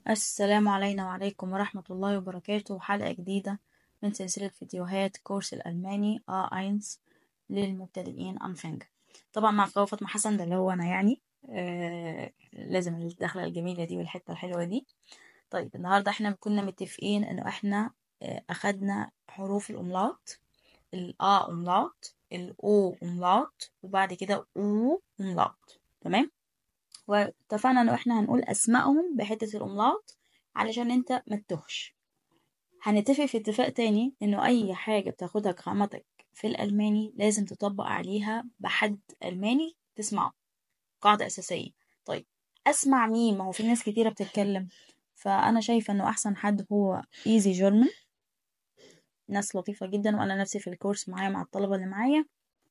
السلام علينا وعليكم ورحمة الله وبركاته. حلقة جديدة من سلسلة فيديوهات كورس الألماني A1 للمبتدئين Anfänger. طبعا مع قوة فاطمة حسن، ده اللي هو أنا يعني لازم الدخلة الجميلة دي والحتة الحلوة دي. طيب النهاردة احنا كنا متفقين انه احنا أخدنا حروف ال Umlaut، ال A Umlaut، ال O Umlaut، وبعد كده U Umlaut، تمام؟ واتفقنا انه احنا هنقول اسمائهم بحتة ال Umlaut علشان انت ما تتوهش. هنتفق في اتفاق تاني انه اي حاجة بتاخدها Grammatik في الالماني لازم تطبق عليها بحد الماني تسمعه، قاعدة اساسية. طيب اسمع مين؟ ما هو في ناس كتيرة بتتكلم، فانا شايفة انه احسن حد هو Easy German، ناس لطيفة جدا، وانا نفسي في الكورس معايا مع الطلبة اللي معايا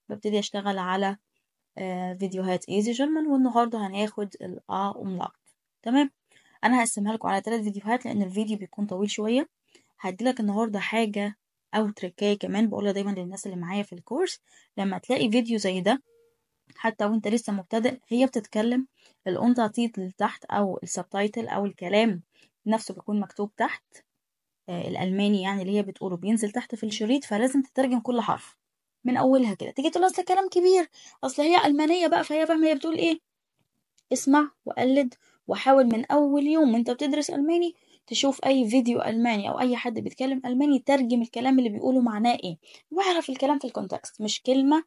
ببتدي اشتغل على فيديوهات Easy German. والنهارده هناخد ال A Umlaut، تمام؟ انا هقسمها لكم على 3 فيديوهات لان الفيديو بيكون طويل شويه. هديلك النهارده حاجه او تريكايه كمان بقولها دايما للناس اللي معايا في الكورس، لما تلاقي فيديو زي ده حتى وانت لسه مبتدئ، هي بتتكلم ال Untertitel تحت او ال subtitle او الكلام نفسه بيكون مكتوب تحت، الالماني يعني اللي هي بتقوله بينزل تحت في الشريط، فلازم تترجم كل حرف من اولها كده. تيجي تقول اصل كلام كبير، اصل هي المانيه بقى فهي فاهمه هي بتقول ايه. اسمع وقلد وحاول من اول يوم وانت بتدرس الماني تشوف اي فيديو الماني او اي حد بيتكلم الماني ترجم الكلام اللي بيقوله معناه ايه، واعرف الكلام في ال Kontext، مش كلمه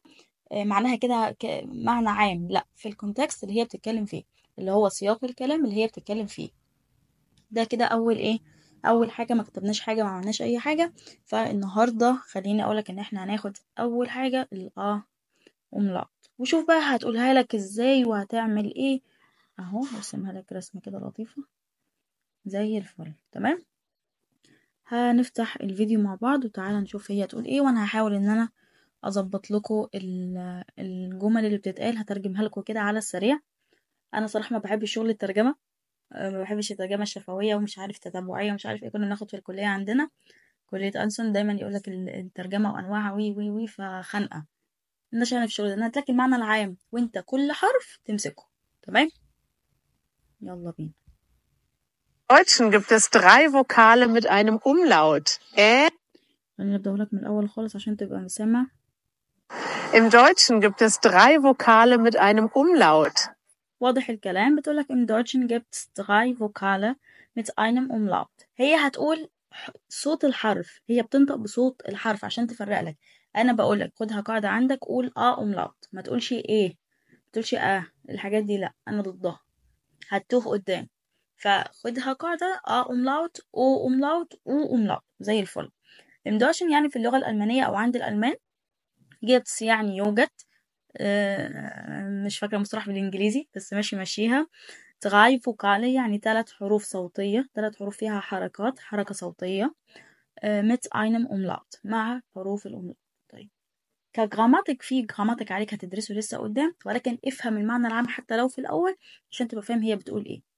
معناها كده معنى عام، لا، في ال Kontext اللي هي بتتكلم فيه، اللي هو سياق الكلام اللي هي بتتكلم فيه. ده كده اول ايه، اول حاجه. ما كتبناش حاجه، ما عملناش اي حاجه. فالنهارده خليني اقولك ان احنا هناخد اول حاجه ال A Umlaut، وشوف بقى هتقولها لك ازاي وهتعمل ايه. اهو هرسمها لك رسمه كده لطيفه زي الفل، تمام؟ هنفتح الفيديو مع بعض وتعالى نشوف هي تقول ايه، وانا هحاول ان انا اظبط لكم الجمل اللي بتتقال، هترجمها لكم كده على السريع. انا صراحه ما بحبش شغل الترجمه، ما بحبش الترجمه الشفويه ومش عارف تتبعيه ومش عارف ايه. كنا بناخد في الكليه عندنا كليه ألسن دايما يقولك الترجمه وانواعها وي وي وي، فخنقه. مالناش انا في الشغل ده، انا هتلاقي المعنى العام وانت كل حرف تمسكه، تمام؟ يلا بينا. Deutschen gibt es 3 Vokale mit einem Umlaut. Ä. خلينا نبدأ لك من الأول خالص عشان تبقى سامع. Im Deutschen gibt es 3 Vokale mit einem Umlaut. واضح الكلام؟ بتقولك im Deutschen gibt es 3 Vokale mit einem Umlaut. هي هتقول صوت الحرف، هي بتنطق بصوت الحرف عشان تفرق لك. أنا بقولك خدها قاعدة عندك، قول A Umlaut، ما تقولش إيه، ما تقولش آه، الحاجات دي لأ، أنا ضدها، هتوه قدام. فخدها قاعدة A Umlaut، O Umlaut، U Umlaut، زي الفل. Im Deutschen يعني في اللغة الألمانية أو عند الألمان، gibt's يعني يوجد، مش فاكرة مصطلح بالإنجليزي بس ماشي ماشيها. drei Vokale يعني 3 حروف صوتية، 3 حروف فيها حركات، حركة صوتية، mit einem Umlaut مع حروف ال Umlaut. طيب ك Grammatik، في Grammatik عليك هتدرسه لسه قدام، ولكن افهم المعنى العام حتى لو في الأول عشان تبقى فاهم هي بتقول ايه.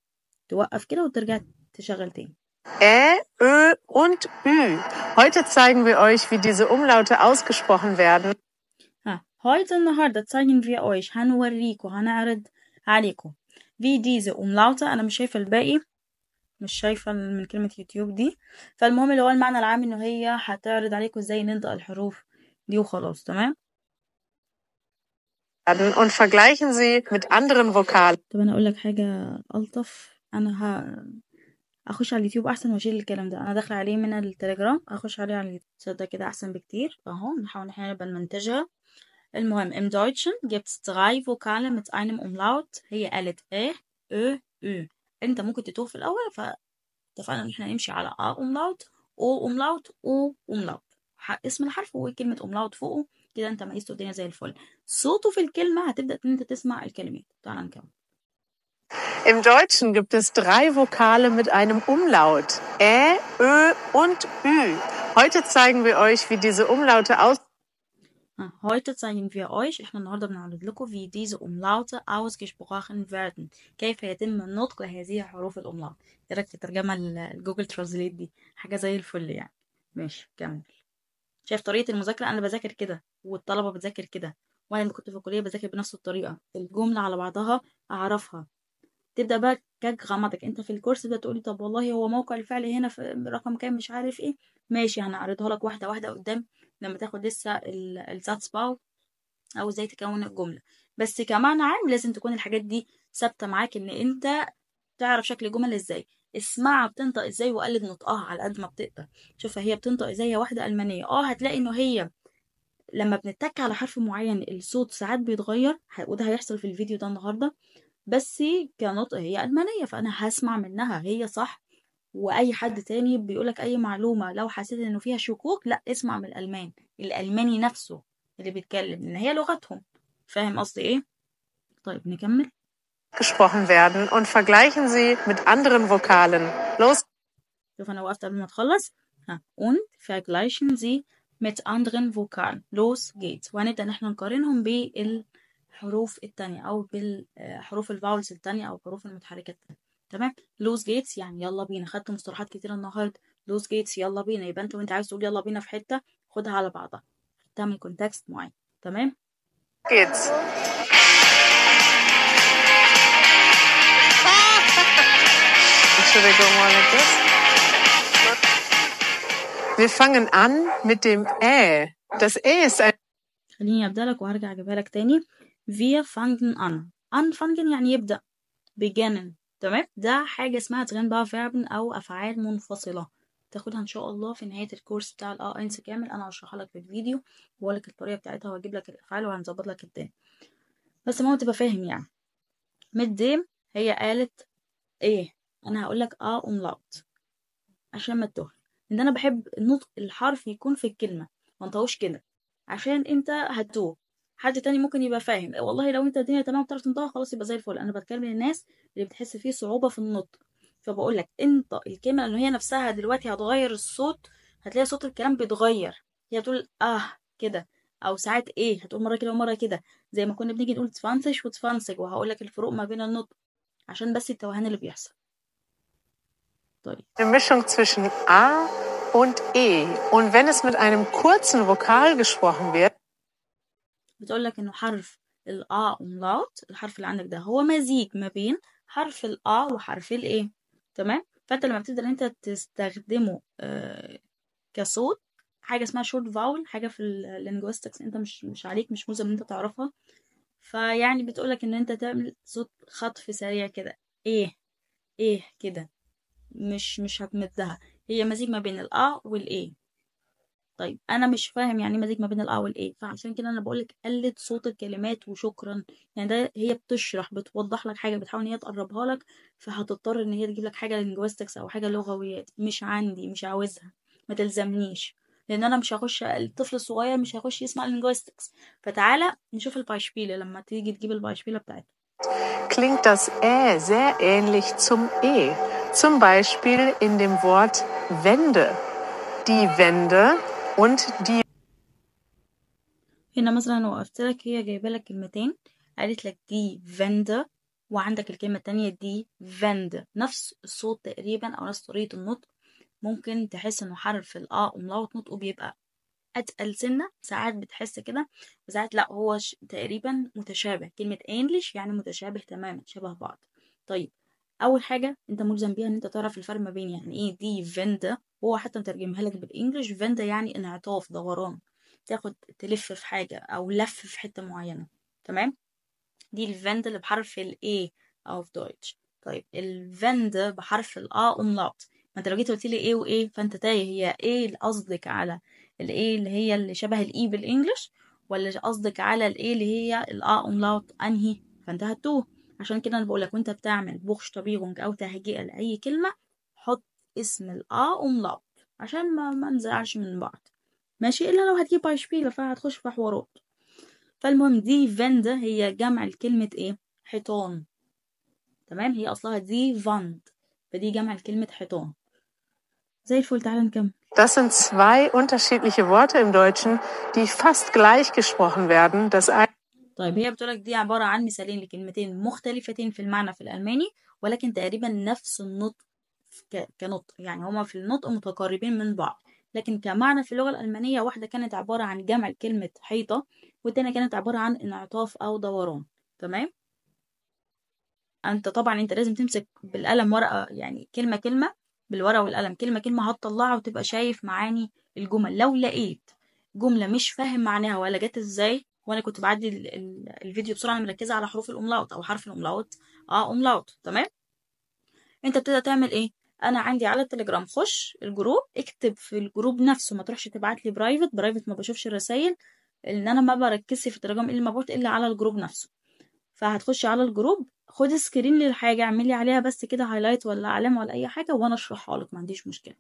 توقف كده وترجع تشغل تاني. Ä, Ö und Ü. Heute zeigen wir euch, wie diese Umlaute ausgesprochen werden. ها، heute النهاردة zeigen wir euch، هنوريكوا، هنعرض عليكم wie diese Umlaute. أنا مش شايفة الباقي، مش شايفة من كلمة يوتيوب دي. فالمهم اللي هو المعنى العام إنه هي هتعرض عليكم إزاي ننطق الحروف دي وخلاص، تمام؟ Und vergleichen sie mit anderen Vokalen. طب أنا أقول لك حاجة ألطف، أنا أخش على اليوتيوب أحسن وأشيل الكلام ده، أنا داخلة عليه من التليجرام، أخش عليه على اليوتيوب، تصدق كده أحسن بكتير. أهو نحاول إن إحنا نبقى نمنتجها. المهم im Deutschen gibt's 3 Vokale mit einem Umlaut. هي قالت A Ö Ü. أنت ممكن تتوه في الأول، فاتفقنا إن إحنا نمشي على A Umlaut، O Umlaut، U Umlaut، اسم الحرف وكلمة Umlaut فوقه كده، أنت ميزته الدنيا زي الفل. صوته في الكلمة هتبدأ إن أنت تسمع الكلمات. تعال نكمل. Im Deutschen gibt es 3 Vokale mit einem Umlaut. Ä, Ö und Ü. Heute zeigen wir euch, wie diese Umlaute aus Heute zeigen wir euch، احنا النهارده بنعرض لكم wie diese Umlaute ausgesprochen werden، كيف يتم نطق هذه حروف ال Umlaut. ايه رايك في الترجمه ال Google Translate دي؟ حاجه زي الفل يعني. ماشي كمل. شايف طريقه المذاكره؟ انا بذاكر كده والطلبه بتذاكر كده، وانا اللي كنت في الكليه بذاكر بنفس الطريقه، الجمله على بعضها اعرفها، تبدا بقى ك Grammatik. انت في الكورس ده تقولي طب والله هو موقع الفعل هنا في رقم كام مش عارف ايه، ماشي هنعرضها لك واحدة واحدة قدام لما تاخد لسه ال Satzbau او ازاي تكون الجملة. بس كمعنى عام لازم تكون الحاجات دي ثابتة معاك، ان انت تعرف شكل الجمل ازاي، اسمعها بتنطق ازاي وقلد نطقها على قد ما بتقدر. شوفها هي بتنطق ازاي، هي واحدة المانية هتلاقي انه هي لما بنتك على حرف معين الصوت ساعات بيتغير، وده هيحصل في الفيديو ده النهارده. بس كنطق هي ألمانية فأنا هسمع منها هي صح، وأي حد تاني بيقولك أي معلومة لو حسيت إنه فيها شكوك لا اسمع من الألمان، الألماني نفسه اللي بيتكلم لأن هي لغتهم. فاهم قصدي إيه؟ طيب نكمل. gesprochen werden und vergleichen sie mit anderen Vokalen. Los! شوف أنا وقفت قبل ما تخلص. ها und vergleichen sie mit anderen Vokalen. Los geht's. وهنبدأ إن احنا نقارنهم بالحروف التانية أو بالحروف ال vowels التانية أو الحروف المتحركة التانية. تمام؟ Los geht's يعني يلا بينا. خدت مصطلحات كتيرة النهاردة. Los geht's يلا بينا، يبقى أنت وأنت عايز تقول يلا بينا في حتة خدها على بعضها، تعمل Kontext معين. تمام؟ Geht's. Entschuldigung, like this. Wir fangen an mit dem Ä. Das Ä ist ein خليني أبدأ لك وهرجع أجيبها لك تاني. Wir fangen an. Anfangen يعني يبدأ، beginnen. تمام؟ ده حاجة اسمها trennbare Verben أو أفعال منفصلة، تاخدها إن شاء الله في نهاية الكورس بتاع ال A1 كامل. أنا هشرحها لك في الفيديو وأقول لك الطريقة بتاعتها وأجيب لك الأفعال وهنظبط لك الدنيا، بس المهم تبقى فاهم يعني. mit dem هي قالت إيه؟ أنا هقول لك Umlaut عشان ما تتوه، إن أنا بحب نطق الحرف يكون في الكلمة، ما انطقوش كده عشان أنت هتتوه. حد تاني ممكن يبقى فاهم، والله لو انت الدنيا تمام بتعرف تنطقها خلاص يبقى زي الفل. انا بتكلم للناس اللي بتحس فيه صعوبة في النطق، فبقول لك انطق الكلمة لان هي نفسها دلوقتي هتغير الصوت، هتلاقي صوت الكلام بيتغير. هي بتقول كده او ساعات ايه، هتقول مرة كده ومرة كده، زي ما كنا بنيجي نقول zwanzig و zwanzig، وهقول لك الفروق ما بين النطق عشان بس التوهان اللي بيحصل. طيب eine Mischung zwischen A und E. Und wenn es mit einem kurzen Vokal gesprochen wird, بتقول لك انه حرف ال A Umlaut، الحرف اللي عندك ده هو مزيج ما بين حرف ال A وحرف ال E. تمام؟ فانت لما بتبدا ان انت تستخدمه كصوت، حاجة اسمها short vowel، حاجة في ال linguistics انت مش عليك، مش ملزم ان انت تعرفها. فيعني بتقول لك ان انت تعمل صوت خطف سريع كده، ايه ايه كده، مش هتمدها. هي مزيج ما بين ال A وال E. طيب انا مش فاهم يعني مزيج ما بين ال A وال E، فعشان كده انا بقولك قلد صوت الكلمات وشكرا. يعني ده هي بتشرح، بتوضح لك حاجة، بتحاول ان هي تقربها لك، فهتضطر ان هي تجيب لك حاجة linguistics او حاجة لغويات. مش عندي، مش عاوزها، ما تلزمنيش، لان انا مش هخش، الطفل الصغير مش هيخش يسمع linguistics. فتعالى نشوف ال Beispiele لما تيجي تجيب ال Beispiele بتاعتها. Klingt das Ä sehr ähnlich zum E. Zum Beispiel in dem Wort Wände. Die Wände und die هنا مثلا وقفت لك، هي جايبه لك كلمتين، قالت لك die Wände وعندك الكلمة التانية die Wände، نفس الصوت تقريبا او نفس طريقه النطق. ممكن تحس انه حرف ال A Umlaut نطقه بيبقى اتقل سنة، ساعات بتحس كده وساعات لا، هو تقريبا متشابه. كلمة ähnlich يعني متشابه تماما، شبه بعض. طيب اول حاجة انت ملزم بيها ان انت تعرف الفرق ما بين يعني ايه die Wände، هو حتى مترجمها لك بال English، Wände يعني انعطاف، دوران، تاخد تلف في حاجة او لف في حتة معينة. تمام؟ دي ال Wände اللي بحرف ال E auf Deutsch. طيب ال Wand بحرف ال A Umlaut، ما انت لو جيت قلت لي ايه وايه فانت تايه، هي ايه اللي قصدك على ال E اللي هي اللي شبه ال I بال English، ولا قصدك على ال E اللي هي ال A Umlaut انهي؟ فانت هتوه. عشان كده انا بقولك وانت بتعمل Buchstabierung او تهجئه لاي كلمة حط اسم ال A Umlaut عشان ما نزعلش من بعض، ماشي؟ الا لو هتجيب Beispiele فهتخش في حوارات. فالمهم die Wände هي جمع الكلمة ايه؟ حيطان. تمام؟ هي اصلها die Wand، فدي جمع الكلمة حيطان. زي الفل. تعالى نكمل. Das sind zwei unterschiedliche Worte im Deutschen, die fast gleich gesprochen werden. Das طيب هي بتقولك دي عبارة عن مثالين لكلمتين مختلفتين في المعنى في الألماني، ولكن تقريبا نفس النطق كنطق، يعني هما في النطق متقاربين من بعض، لكن كمعنى في اللغة الألمانية واحدة كانت عبارة عن جمع كلمة حيطة، والتانية كانت عبارة عن انعطاف أو دوران. تمام؟ انت طبعا انت لازم تمسك بالقلم ورقة، يعني كلمة كلمة بالورقة والقلم، كلمة كلمة هتطلعها وتبقى شايف معاني الجمل. لو لقيت جملة مش فاهم معناها ولا جت ازاي، وانا كنت بعدي الفيديو بسرعة، انا مركزه على حروف ال Umlaut او حرف ال Umlaut، Umlaut، تمام. انت بتبدا تعمل ايه؟ انا عندي على التليجرام، خش ال group، اكتب في ال group نفسه، ما تروحش تبعت لي private، private ما بشوفش الرسايل، لان انا ما بركزش في التليجرام الا ما ببعت الا على ال group نفسه. فهتخش على ال group، خد screen للحاجة، اعملي عليها بس كده highlight ولا علامة ولا اي حاجة، وانا اشرحها لك، ما عنديش مشكلة.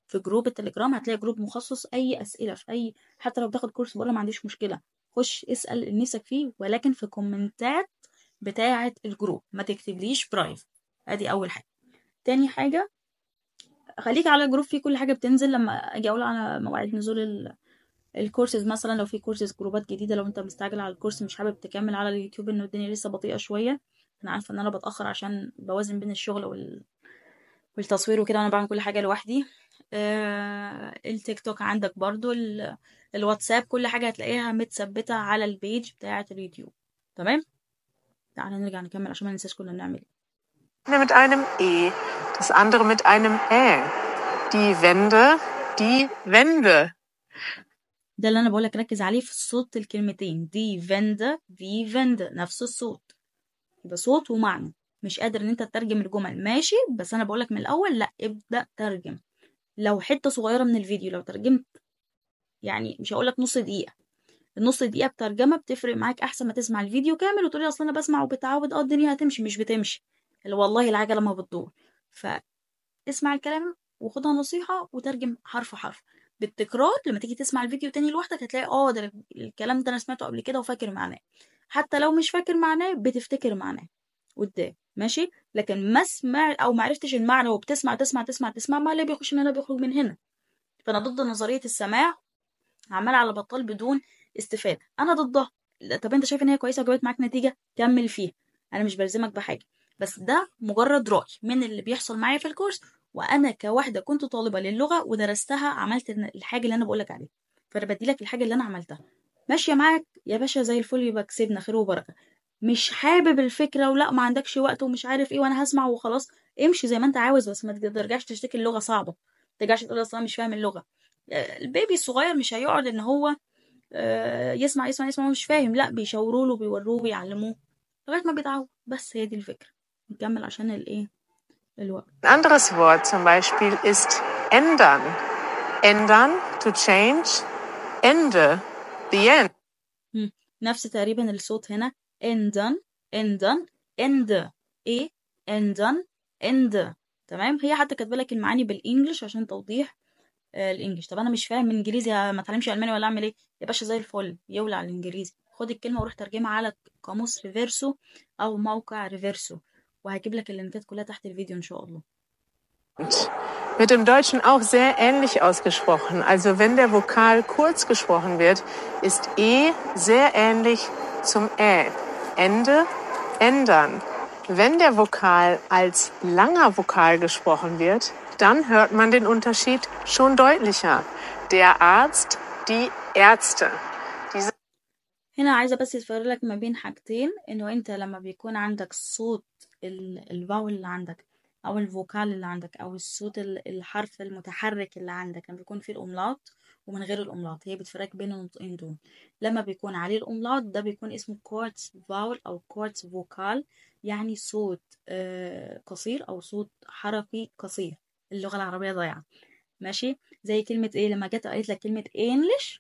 في group التليجرام هتلاقي group مخصص اي اسئلة في اي، حتى لو بتاخد كورس بره ما عنديش مشكلة، خش اسال اللي نفسك فيه، ولكن في كومنتات بتاعه ال group، ما تكتبليش private. ادي اول حاجة. تاني حاجة، خليك على ال group، فيه كل حاجة بتنزل. لما اجي اقول على مواعيد نزول الكورسز مثلا، لو في كورسز جروبات جديدة، لو انت مستعجل على الكورس مش حابب تكمل على اليوتيوب انه الدنيا لسه بطيئه شوية، انا عارفه ان انا بتاخر عشان بوازن بين الشغل والتصوير وكده، انا بعمل كل حاجة لوحدي. التيك توك عندك برضو، الواتساب، كل حاجة هتلاقيها متثبته على ال page بتاعه اليوتيوب، تمام. تعالى نرجع نكمل عشان ما ننساش كنا بنعمل ايه. Mit einem E, das andere mit einem Ä. Die Wände, die Wände. ده اللي انا بقولك ركز عليه في صوت الكلمتين، die Wände، die Wände، نفس الصوت، يبقى صوت ومعنى. مش قادر ان انت تترجم الجمل، ماشي، بس انا بقولك من الاول لا، ابدأ ترجم. لو حتة صغيرة من الفيديو لو ترجمت، يعني مش هقولك نص دقيقة، النص دقيقة بترجمة بتفرق معاك احسن ما تسمع الفيديو كامل وتقولي اصل انا بسمع وبتعود، الدنيا هتمشي، مش بتمشي اللي والله العجلة ما بتدور. فاسمع الكلام وخدها نصيحة وترجم حرف حرف بالتكرار. لما تيجي تسمع الفيديو تاني لوحدك هتلاقي ده الكلام ده انا سمعته قبل كده وفاكر معناه. حتى لو مش فاكر معناه بتفتكر معناه قدام، ماشي. لكن ما سمع او ما عرفتش المعنى وبتسمع تسمع تسمع تسمع، ما لا بيخش من هنا بيخرج من هنا. فانا ضد نظرية السماع عمال على بطال بدون استفادة، انا ضدها. طب انت شايف ان هي كويسة وجابت معاك نتيجة، كمل فيها، انا مش بلزمك بحاجة، بس ده مجرد رأي من اللي بيحصل معايا في الكورس، وانا كواحده كنت طالبه للغة ودرستها، عملت الحاجة اللي انا بقولك عليها، فانا بديلك الحاجة اللي انا عملتها. ماشية معاك يا باشا زي الفل، يبقى كسبنا خير وبركة. مش حابب الفكرة ولا ما عندكش وقت ومش عارف ايه وانا هسمع وخلاص، امشي زي ما انت عاوز، بس ما ترجعش تشتكي اللغة صعبة، ما ترجعش تقول اصل انا مش فاهم اللغة. البيبي الصغير مش هيقعد ان هو يسمع يسمع يسمع مش فاهم، لا بيشاوروا له، بيوروه، بيعلموه لغاية ما بيتعود. بس هي دي الفكرة. نكمل عشان الايه الوقت. Ein anderes Wort zum Beispiel ist ändern. Ändern, to change, Ende, the end. نفس تقريبا الصوت هنا، ändern، ändern، Ende، ايه، ändern، Ende، تمام. هي حتى كاتبه لك المعاني بال English عشان توضيح ال English. طب انا مش فاهم انجليزي، ما اتعلمش الماني ولا اعمل ايه يا باشا؟ زي الفل، يولع الانجليزي، خد الكلمة وروح ترجمها على قاموس ريفيرسو او موقع ريفيرسو، وهجيب لك اللينكات كلها تحت الفيديو ان شاء الله. Wird im Deutschen auch sehr ähnlich ausgesprochen. Also wenn der Vokal kurz gesprochen wird, ist E sehr ähnlich zum Ä. Ende, ändern. Wenn der Vokal als langer Vokal gesprochen wird, dann hört man den Unterschied schon deutlicher. Der Arzt, die Ärzte. Diese هنا عايزة بس يتفرق لك ما بين حاجتين، انه انت لما بيكون عندك صوت ال vowel اللي عندك او ال Vokal اللي عندك او الصوت الحرف المتحرك اللي عندك، لما بيكون فيه ال Umlaut ومن غير ال Umlaut، هي بتفرق بين النطقين دول. لما بيكون عليه ال Umlaut ده بيكون اسمه kurz vowel او kurz Vokal، يعني صوت قصير او صوت حركي قصير. اللغة العربية ضايعة، ماشي. زي كلمة ايه لما جت قالت لك كلمة ähnlich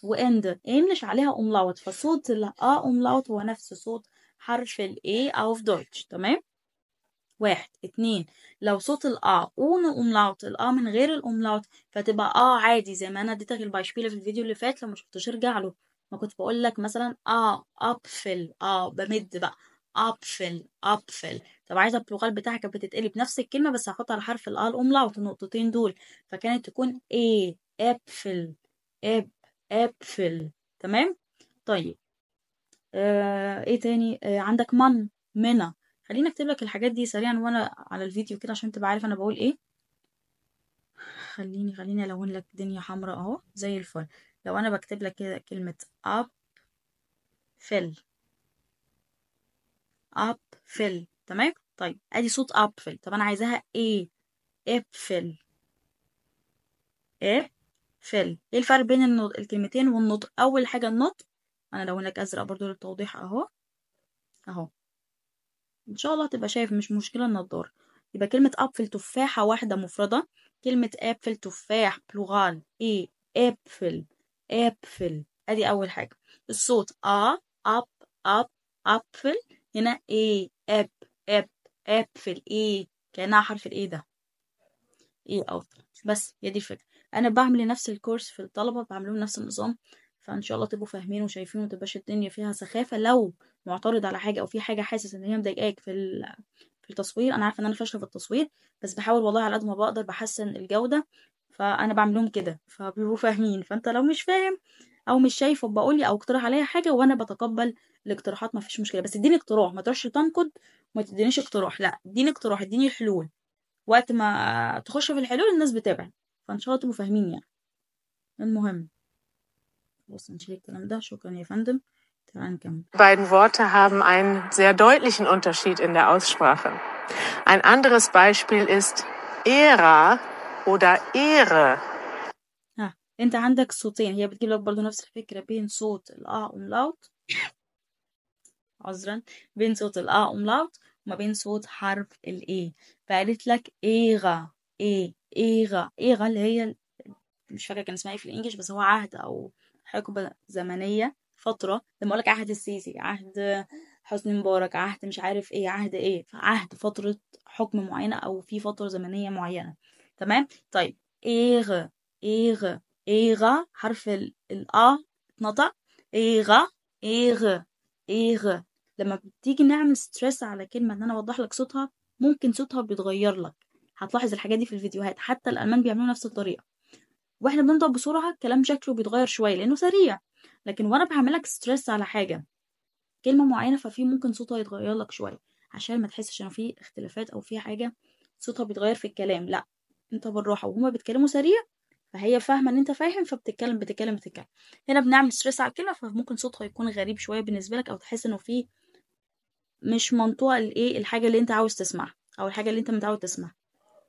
و Ende، ähnlich عليها Umlaut، فصوت ال A Umlaut هو نفس صوت حرف ال E auf Deutsch، تمام. 1 2، لو صوت ال A ohne Umlaut، ال A من غير ال Umlaut، فتبقى آ عادي زي ما انا اديتك ال Beispiele في الفيديو اللي فات، لو ما شفتوش ارجع له. ما كنت بقول لك مثلا Apfel، بمد بقى Apfel Apfel. طب عايزه ال Plural بتاعها كانت بتتقلب نفس الكلمة بس هحط على حرف ال A ال Umlaut النقطتين دول، فكانت تكون ايه Äpfel، Äp Äpfel، تمام. طيب ايه تاني؟ عندك Mann، Männer. خليني اكتب لك الحاجات دي سريعا وانا على الفيديو كده عشان تبقى عارف انا بقول ايه. خليني الون لك دنيا حمراء اهو زي الفل. لو انا بكتب لك كده كلمة Apfel، Apfel، تمام. طيب ادي صوت Apfel. طب انا عايزاها ايه؟ Äpfel، Äpfel. ايه الفرق بين الكلمتين والنطق؟ اول حاجة النطق، انا لون لك ازرق برضو للتوضيح اهو اهو، ان شاء الله تبقى شايف، مش مشكلة النضارة. يبقى كلمة Apfel تفاحة واحدة مفرده، كلمة Äpfel تفاح Plural ايه؟ Äpfel، Äpfel. ادي اول حاجة. الصوت ا اب اب Apfel، هنا ايه؟ اب اب Äpfel، ايه كانها حرف ال E ده، ايه افضل. بس هي دي الفكرة. انا بعمل نفس الكورس في الطلبة، بعملهم نفس النظام، فان شاء الله تبقوا فاهمين وشايفين، ومتبقاش الدنيا فيها سخافة. لو معترض على حاجة او في حاجة حاسس ان هي مضايقاك في التصوير، انا عارفه ان انا فاشلة في التصوير، بس بحاول والله على قد ما بقدر بحسن الجودة، فانا بعملهم كده فبيبقوا فاهمين. فانت لو مش فاهم او مش شايف بقول لي او اقترح عليا حاجة، وانا بتقبل الاقتراحات، ما فيش مشكلة. بس اديني اقتراح، ما تروحش تنقد وما تدينيش اقتراح، لا اديني اقتراح، اديني الحلول. وقت ما تخش في الحلول الناس بتبعد، فان شاء الله تبقوا فاهمين يعني. المهم بص نشيل الكلام ده. شكرا يا فندم. تعال نكمل. Beiden Worte haben einen sehr deutlichen Unterschied in der Aussprache. Ein anderes Beispiel ist Ära oder Ehre. ها انت عندك صوتين، هي بتجيب لك برضو نفس الفكرة بين صوت ال A Umlaut، عذرا، بين صوت ال A Umlaut وما بين صوت حرف ال E. فقالت لك Ära، ايه Ära، Ära اللي هي مش فاكرة كان اسمها ايه في ال English، بس هو عهد او حقبة زمنية، فترة. لما اقولك عهد السيسي، عهد حسني مبارك، عهد مش عارف ايه، عهد ايه، عهد فترة حكم معينة او في فترة زمنية معينة. تمام. طيب Ehre، Ehre، Ära، حرف ال A اتنطق، Ära، Ehre، Ehre. لما بتيجي نعمل stress على كلمة ان انا اوضح لك صوتها، ممكن صوتها بيتغير لك. هتلاحظ الحاجات دي في الفيديوهات، حتى الالمان بيعملوا نفس الطريقة. واحنا بننطق بسرعة الكلام شكله بيتغير شوية لانه سريع، لكن وانا بعملك stress على حاجة كلمة معينة، ففي ممكن صوتها يتغير لك شوية عشان ما تحسش انه في اختلافات او في حاجة صوتها بيتغير في الكلام. لا انت بالراحة، وهما بيتكلموا سريع فهي فاهمه ان انت فاهم، فبتتكلم بتتكلم بتتكلم. هنا بنعمل stress على الكلمة، فممكن صوتها يكون غريب شوية بالنسبة لك، او تحس انه في مش منطوقه الايه الحاجة اللي انت عاوز تسمعها او الحاجة اللي انت متعود تسمعها.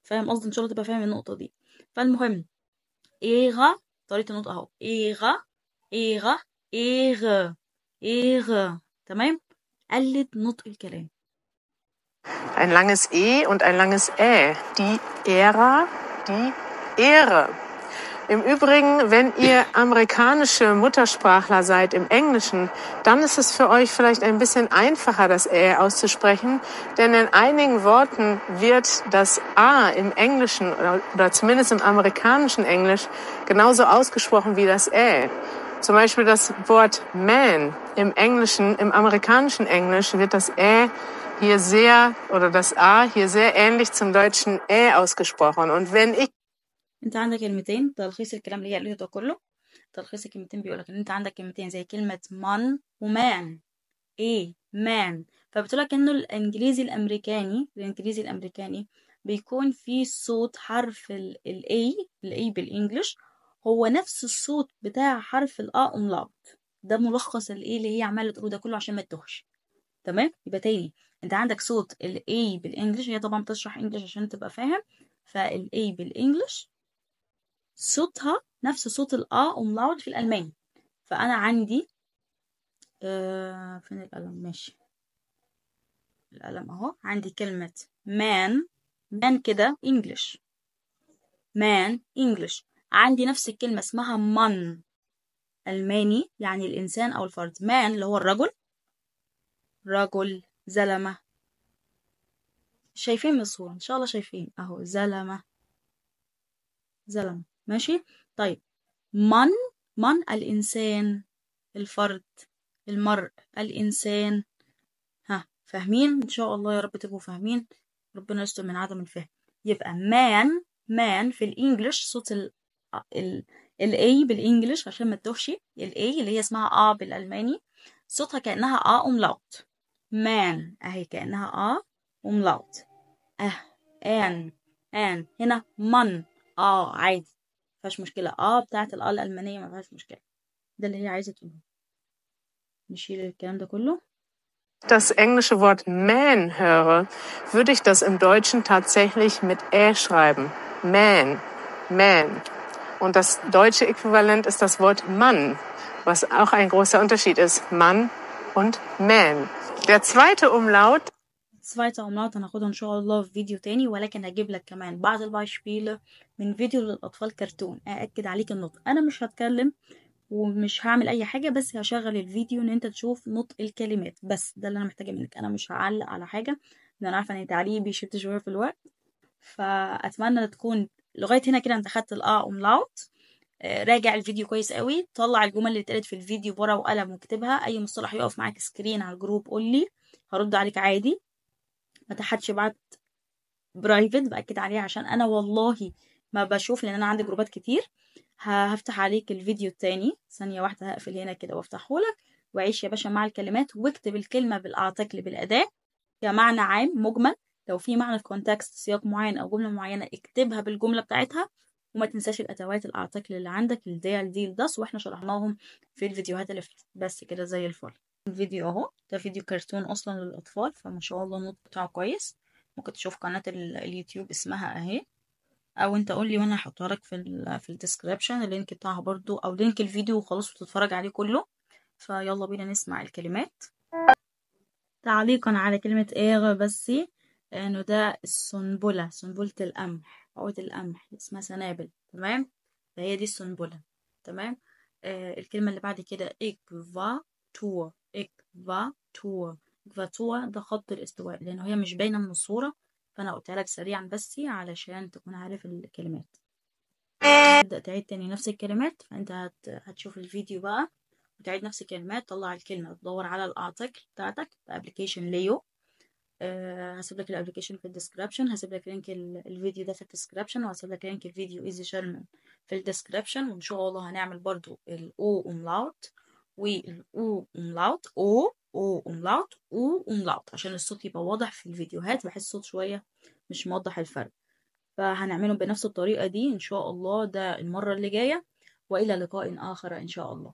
فاهم قصدي؟ ان شاء الله تبقى فاهم النقطة دي. فالمهم Ära، طريقه النطق اهو، Ära، Ära، Ehre، Ehre. تمام. قلت نطق الكلام. Ein langes E und ein langes Ä. Die Ära, die Ehre. Im Übrigen, wenn ihr amerikanische Muttersprachler seid im Englischen, dann ist es für euch vielleicht ein bisschen einfacher, das Ä auszusprechen, denn in einigen Worten wird das A im Englischen oder zumindest im amerikanischen Englisch genauso ausgesprochen wie das Ä. Zum Beispiel das Wort man im Englischen, im amerikanischen Englisch wird das Ä hier sehr oder das A hier sehr ähnlich zum deutschen Ä ausgesprochen. Und wenn ich انت عندك كلمتين، تلخيص الكلام اللي هي قالته ده كله، تلخيص الكلمتين بيقولك ان انت عندك كلمتين زي كلمة Mann و man، ايه man، فبتقولك انه الانجليزي الامريكاني، الانجليزي الامريكاني بيكون فيه صوت حرف ال A، ال A بال English هو نفس الصوت بتاع حرف ال A Umlaut. ده ملخص الايه اللي هي عمالة تقوله ده كله عشان ما تتوهش. تمام. يبقى تاني انت عندك صوت ال A بال English، هي طبعا بتشرح English عشان تبقى فاهم، فال A بال English صوتها نفس صوت ال A Umlaut في الألماني. فأنا عندي فين القلم؟ ماشي القلم أهو. عندي كلمة man، man كده English، man English. عندي نفس الكلمة اسمها Mann ألماني، يعني الإنسان أو الفرد. man اللي هو الرجل، رجل، زلمة. شايفين من الصورة إن شاء الله، شايفين أهو، زلمة، زلمة. ماشي. طيب Mann، Mann الإنسان، الفرد، المرء، الإنسان. ها فاهمين؟ إن شاء الله يا رب تبقوا فاهمين، ربنا يستر من عدم الفهم. يبقى man، man في ال English صوت ال ال ال A بال English عشان ما تتوهش، ال A اللي هي اسمها A بالألماني صوتها كأنها A Umlaut. man أهي كأنها A Umlaut، أه an، an. هنا Mann عادي مفيهاش مشكلة، بتاعت الآ الألمانية مفيهاش مشكلة. ده اللي هي عايزة تقوله. نشيل الكلام ده كله. das englische Wort man höre, würde ich das im Deutschen tatsächlich mit Ä schreiben. Man, man. Und das deutsche Äquivalent ist das Wort Mann, was auch ein großer Unterschied ist. Mann und man. Der zweite Umlaut zweite Umlaut هناخدها ان شاء الله في فيديو تاني، ولكن هجيب لك كمان بعض ال Beispiele من فيديو للاطفال كرتون ااكد عليك النطق. انا مش هتكلم ومش هعمل اي حاجه، بس هشغل الفيديو ان انت تشوف نطق الكلمات، بس ده اللي انا محتاجه منك. انا مش هعلق على حاجه لان انا عارفه ان تعليقي بيشت شويه في الوقت. فاتمنى تكون لغايه هنا كده انت خدت ال A Umlaut. راجع الفيديو كويس قوي، طلع الجمل اللي اتقالت في الفيديو بورقه وقلم واكتبها. اي مصطلح يقف معاك screen على الجروب قول لي، هرد عليك عادي. ما تحدش يبعت private، باكد عليه عشان انا والله ما بشوف، لان انا عندي جروبات كتير. هفتح عليك الفيديو التاني، ثانية واحدة هقفل هنا كده وافتحه لك، وعيش يا باشا مع الكلمات، واكتب الكلمة بال Artikel بالأداة كمعنى عام مجمل. لو في معنى في Kontext سياق معين أو جملة معينة اكتبها بالجملة بتاعتها، وما تنساش الأدوات ال Artikel اللي عندك، ال der ال die ال das، واحنا شرحناهم في الفيديوهات اللي فاتت. بس كده زي الفل. الفيديو اهو، ده فيديو كرتون اصلا للاطفال، فما شاء الله النطق بتاعه كويس. ممكن تشوف قناة اليوتيوب اسمها اهي، او انت قول لي وانا هحطها لك في ال description ال link بتاعها برضو، او link الفيديو وخلاص وتتفرج عليه كله. فيلا بينا نسمع الكلمات. تعليقا على كلمة Ähre بس، انه ده السنبلة، سنبلة القمح، عقد القمح اسمها سنابل، تمام؟ فهي دي السنبلة، تمام؟ الكلمة اللي بعد كده Äquator، Äquator، Äquator ده خط الاستواء، لأنه هي مش باينة من الصورة، فأنا قلتها لك سريعا بس علشان تكون عارف الكلمات. تبدأ تعيد تاني نفس الكلمات، فأنت هتشوف الفيديو بقى وتعيد نفس الكلمات، طلع الكلمة، تدور على ال Artikel بتاعتك في application ليو. هسيب لك ال application في ال description، هسيب لك link الفيديو ده في ال description، وهسيب لك link الفيديو Easy German في ال description. وان شاء الله هنعمل برضو ال O Umlaut وال U Umlaut، O O Umlaut U Umlaut، عشان الصوت يبقى واضح في الفيديوهات، بحس الصوت شويه مش موضح الفرق، فهنعملهم بنفس الطريقه دي ان شاء الله ده المره اللي جايه. والى لقاء اخر ان شاء الله.